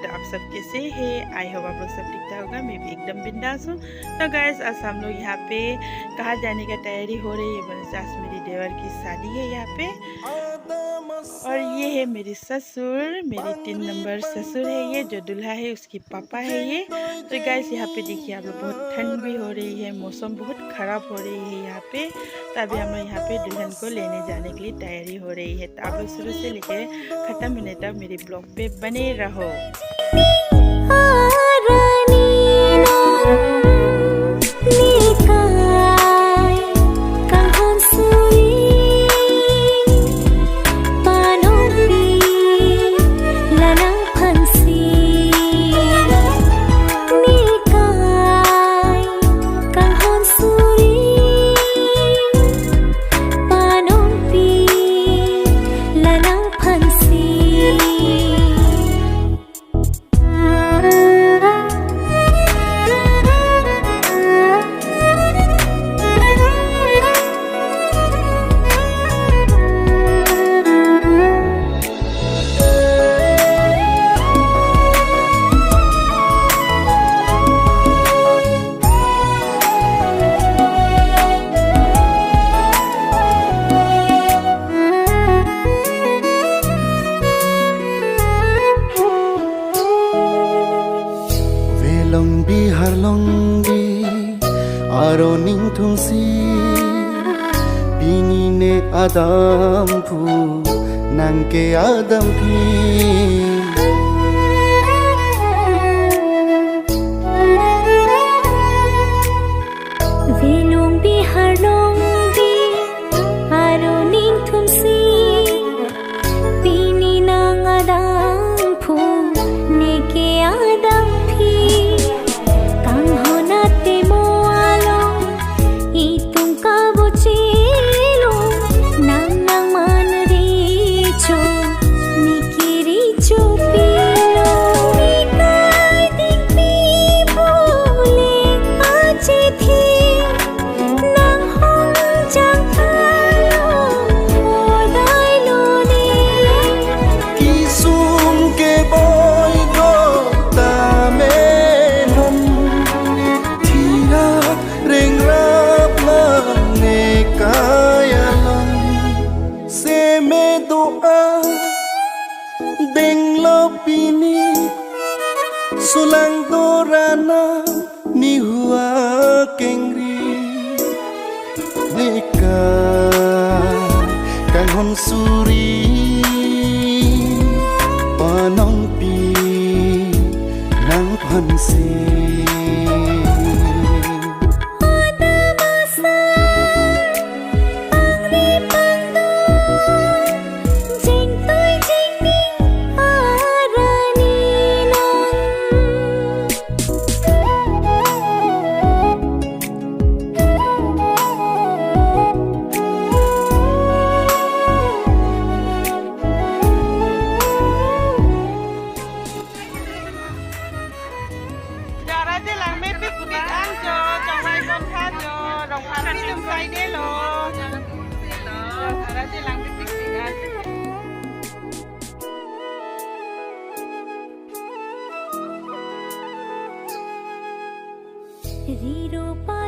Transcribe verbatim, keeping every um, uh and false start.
तो आप सब कैसे हैं? आई होप आप लोग सब ठीक ठाक होगा, मैं भी एकदम बिंदास हूँ। तो गाइस, आज हम लोग यहाँ पे कहाँ जाने का तैयारी हो रही है, बोले तो आज मेरी देवर की शादी है यहाँ पे। और ये है मेरे ससुर, मेरे तीन नंबर ससुर है ये, जो दूल्हा है उसकी पापा है ये। तो गाइस, यहाँ पे देखिए आप लोग, बहुत ठंड भी हो रही है, मौसम बहुत खराब हो रही है यहाँ पे। तो अभी हम लोग यहाँ पे दुल्हन को लेने जाने के लिए तैयारी हो रही है। तो आप लोग शुरू से लेके खत्म होने तक मेरी ब्लॉग पे बने रहो। Velong bihar longbi aro ningthumsi, pini ne adam phu nang ke adam phi. Velong bihar longbi aro ningthumsi, pini nang adam phu neke adam phi. Kanghon atemo along itum kabuchilo, nang nang man richo, niki richo pilo. Nikai dingpi bule achithi, nang hong jang thalo odai lone. Kisum ke boi go tame non, thirak rengrap lang ne kaya lang. Seme do-a denglo pini, sulang dorana nihu akengri. Neka kanghon suri panongpi nangphansi. Jara je langme pikpik an jo, chonghai kon tha jo, rong phan si dum sai de lo. Jara je langme pikpik an. Riro pa